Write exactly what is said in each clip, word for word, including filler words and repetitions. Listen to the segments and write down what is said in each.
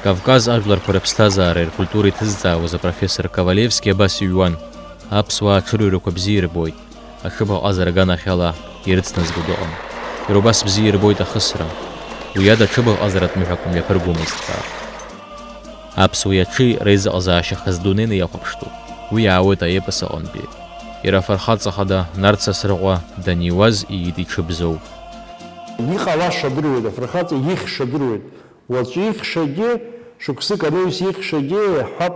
Кавказ ажәларқәа рыԥсҭазаареи ркультуреи ҭызҵаауаз апрофессор Ковалевски абас иҩуан: аԥсуаа аҽырҩрақәа бзиа ирбоит, аҽыбӷаҟазара аганахьала ирыцназго дыҟам. Иара убас бзиа ирбоит ахысра. Уи ада аҽыбӷаҟазаратә мҩақәа мҩаԥыргомызт ҳәа. Аԥсуеи аҽи реизыҟазаашьа хазы дунеины иахәаԥштәуп. Уи иаауеит аепос аҟынтәи. Иара афырхаҵа хада Нарҭ Сасрыҟәа даниуаз иит иҽы Бзоу. Иҟалаша дыруеит, афырхаҵа ихьша дыруеит. Уаҵәы ихьшагьы, шықәсык анаҩс ихьшагьы иаҳҳәап,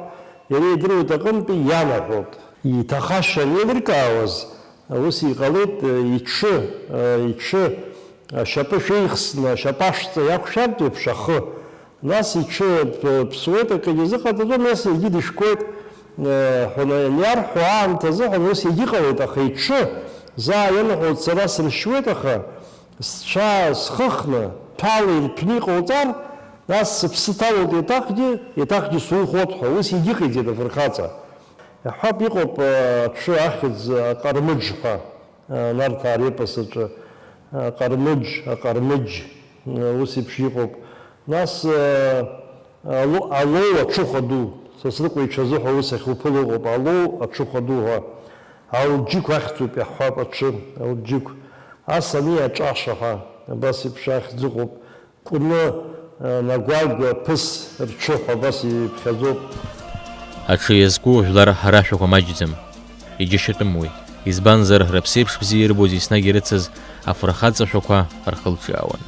иара идыруеит аҟынтәи ианаҳәоит. Иҭахаша анеилыркаауаз, ус иҟалеит, иҽы, иҽы ашьапы шәеихсны, ашьапы ашҵа иақәшәартә еиԥш ахы. Нас иҽы п-, ԥсуеит, акгьы изыҟаҵаӡом, нас егьи дышәкуеит, ҳәа ианарҳәо аамҭазыҳәан ус егьыҟалеит, аха иҽы заа ианаҳәоит, сара сыршьуеит, аха Сцәа схыхны, ҭәала ирҭәны иҟауҵар, нас сыԥсы ҭалоит еиҭахгьы, еиҭахгьы сухәот ҳәа, ус егьыҟаиҵеит афырхаҵа. Иаҳҳәап, иҟоуп, э, аҽы ахьӡ, э, Аҟармыџь ҳәа, э, Нарҭаа репос аҿы, э, Аҟармыџь, Аҟармыџь, э, ус еиԥш иҟоуп. Нас, э, Алоу, алоу аҽыхәа ду, Сасрыҟәа ицәа азыҳәа ус ахьуԥыло ыҟоуп, алоу аҽыхәа ду ҳәа. Алџьықә ахьӡуп, иаҳҳәап, аҽы, алџьықә. Ас ани аҿаша ҳәа, абас еиԥш ахьӡ ыҟоуп. Кәны, э, нагәагәа, ԥыс, рҽы ҳәа абас иԥхьаӡоуп. Аҽы иазку жәлар рашәақәа маҷӡам. Иџьашьатәым уи, избанзар, рыԥсеиԥш бзиа ирбоз еснагь ирыцыз афырхаҵа шәақәа рхылҿиаауан.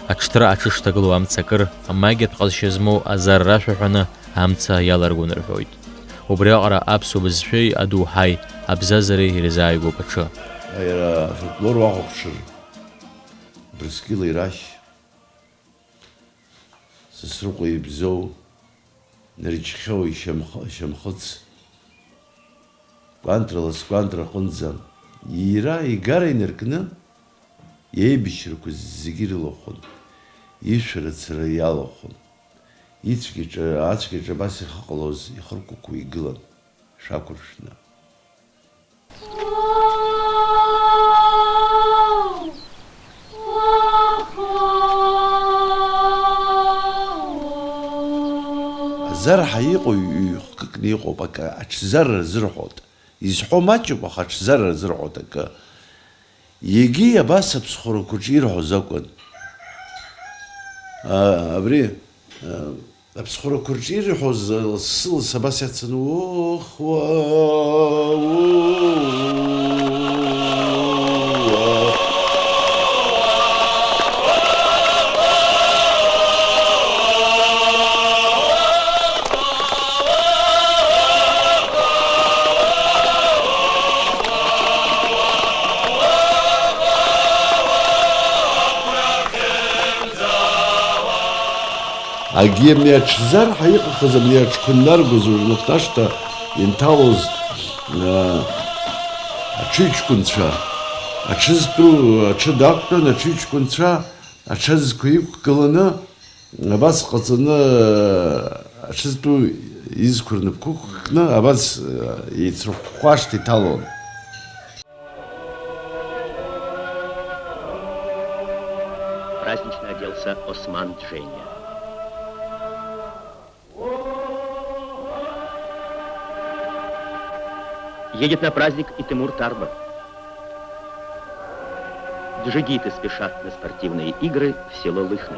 Аҽҭра аҽышҭагылоу амца акыр амагиатә ҟазшьа змоу азар рашәа ҳәаны амца иаларгон рҳәоит. Убри аҟара аԥсуа бызшәеи адоуҳаи абзазареи ирзааигәоуп аҽы. Иара афольклор уахәаԥшыр, Брыскьыла ирашь, Сасрыҟәа ибзоу, Нарџьхьоу ишьамхы-, ишьамхыц, кәантрала скәантра аҟынӡа, иира, игара инаркны, иеибашьрақәа зегьы ирылахәын, ишәарыцара иалахәын. Ицәгьаҿы, ацәгьаҿы абас ихыҟалоз ихыркәыкәуа игылан, шәақәыршәны. Азарҳа иҟоу ҩ-хкыкны иҟоуп, акы аҽзарра рзырҳәоит. Изҳәо маҷуп, аха аҽзарра рзырҳәоит акы. Егьи абас аԥсхәрақәа рҿы ирҳәоз акәын. А, абри, а, Аԥсхәрақәа рҿы ирҳәоз лассы-лассы абас иацын, ух, уа, уа. Агьи абни аҽзарҳа иҟахыз, абни аҽқәа иннаргоз, уажә нахәҭашҭа инҭалоз, аа, аҽыҩҷкәынцәа, аҽызтәу, аҽы дақәтәан, аҽыҩҷкәынцәа аҽазқәа иқәгыланы, абас ҟаҵаны, аҽызтәу изқәа рнапқәа ықәкны, абас, еицрыхәхәа ашҭа иҭалон. Празднично оделся Осман Джения. Едет на праздник и Тимур Тарба. Джигиты спешат на спортивные игры в село Лыхны.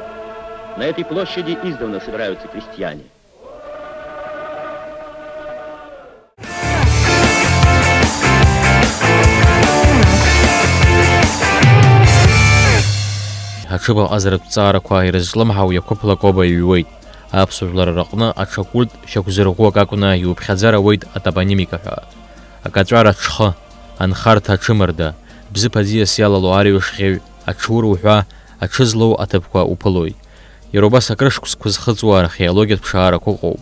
На этой площади издавна собираются крестьяне. Аҽыбӷаҟазаратә ҵаарақәа ирызҿлымҳау Иақәыԥ Лакоба иҩуеит. Аԥсуа жәлар рыҟны аҽакульт шьақәзырӷәӷәак акәны иуԥхьаӡар ауеит атопонимика ҳәа. Акаҵәара аҽхы, анхарҭа аҽымырда, бзыԥ аӡиас иалало арҩаш ӷьеҩ, аҽур уҳәа, аҽызлоу аҭыԥқәа уԥылоит. Иара убас акрышықәсқәа зхыҵуа археологиатә ԥшаарақәа ыҟоуп.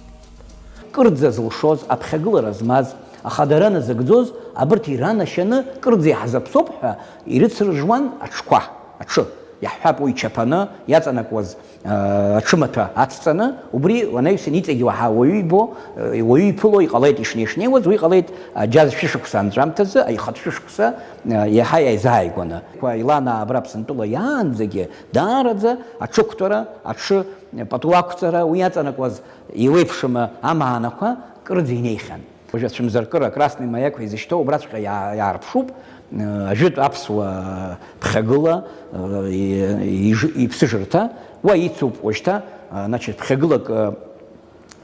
Кырӡа зылшоз, аԥхьагылара змаз, аха дара назыгӡоз, абырҭ иранашьаны кырӡа иҳазаԥсоуп ҳәа ирыцыржуан аҽқәа, аҽы. Иаҳҳәап, уи чаԥаны иаҵанакуаз, э, аҽымаҭәа ацҵаны, убри уанаҩсан иҵегь уаҳа уаҩы ибо, э, уаҩы иԥыло иҟалеит, ишнеи-шнеиуаз, уи ҟалеит, э, џьаз шәышықәса анҵәамҭазы, аихатә шәышықәса, э, иаҳа иааизааигәаны. Илана абра Аԥсынтәыла иаанӡагьы даараӡа аҽықәтәара, аҽы, э, пату ақәҵара, уи иаҵанакуаз еиуеиԥшым амаанақәа кырӡа инеихьан. Уажәы ацәымзаркыра, красный маяк ҳәа изышьҭоу убраҵәҟьа иаа-, иаарԥшуп, э, ажәытә аԥсуа ԥхьагыла, э, и-, иж-, иԥсыжырҭа, уа ицуп уажәшьҭа, э, значит, ԥхьагылак, э,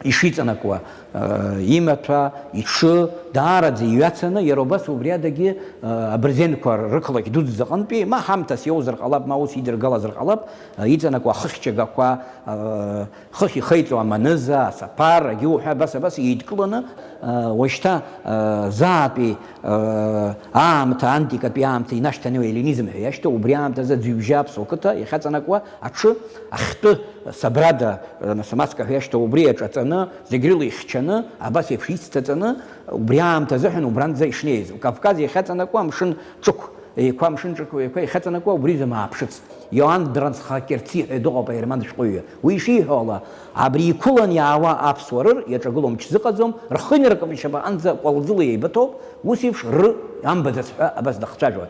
ишиҵанакуа, э, имаҭәа, иҽы, даараӡа иҩацаны, иара убас убри адагьы, э, абырзенқәа рықалақь дуӡӡа аҟынтәи, ма ҳамҭас иоузар ҟалап, ма ус идыргалазар ҟалап, э, иҵанакуа ахыхьчагақәа, э, Хыхь ихеиҵо аманыза, асаԥар, агьы уҳәа абас, абас еидкыланы, э, уажәшьҭа, э, заатәи, э, аамҭа, антикатәи аамҭа инашьҭанеиуа эллинизм ҳәа иашьҭоу, убри аамҭазы Ӡҩыбжьа аԥсуа қыҭа иахьаҵанакуа аҽы, ахьтәы, Сабрада, э, Самаска ҳәа иашьҭоу, убри аҿаҵаны, зегь рыла ихьчаны, абас еиԥш ицҭаҵаны, убри аамҭазыҳәан убранӡа ишнеиз. Кавказ иахьаҵанакуа амшын ҿықә еиқәа, амшын ҿықә еиқәа иахьаҵанакуа, убри изы мааԥшыц. Иоан Дранцха-Керци ҳәа дыҟоуп аерман шәҟәыҩҩы. Уи ишиҳәо ала, абри иқәылан иаауа аԥсуа рыр иаҿагылоу мч зыҟаӡом, рхы инаркны ишьапаҟынӡа кәалӡыла еибыҭоуп, ус еиԥш ры амбаӡац ҳәа абас дахцәажәон.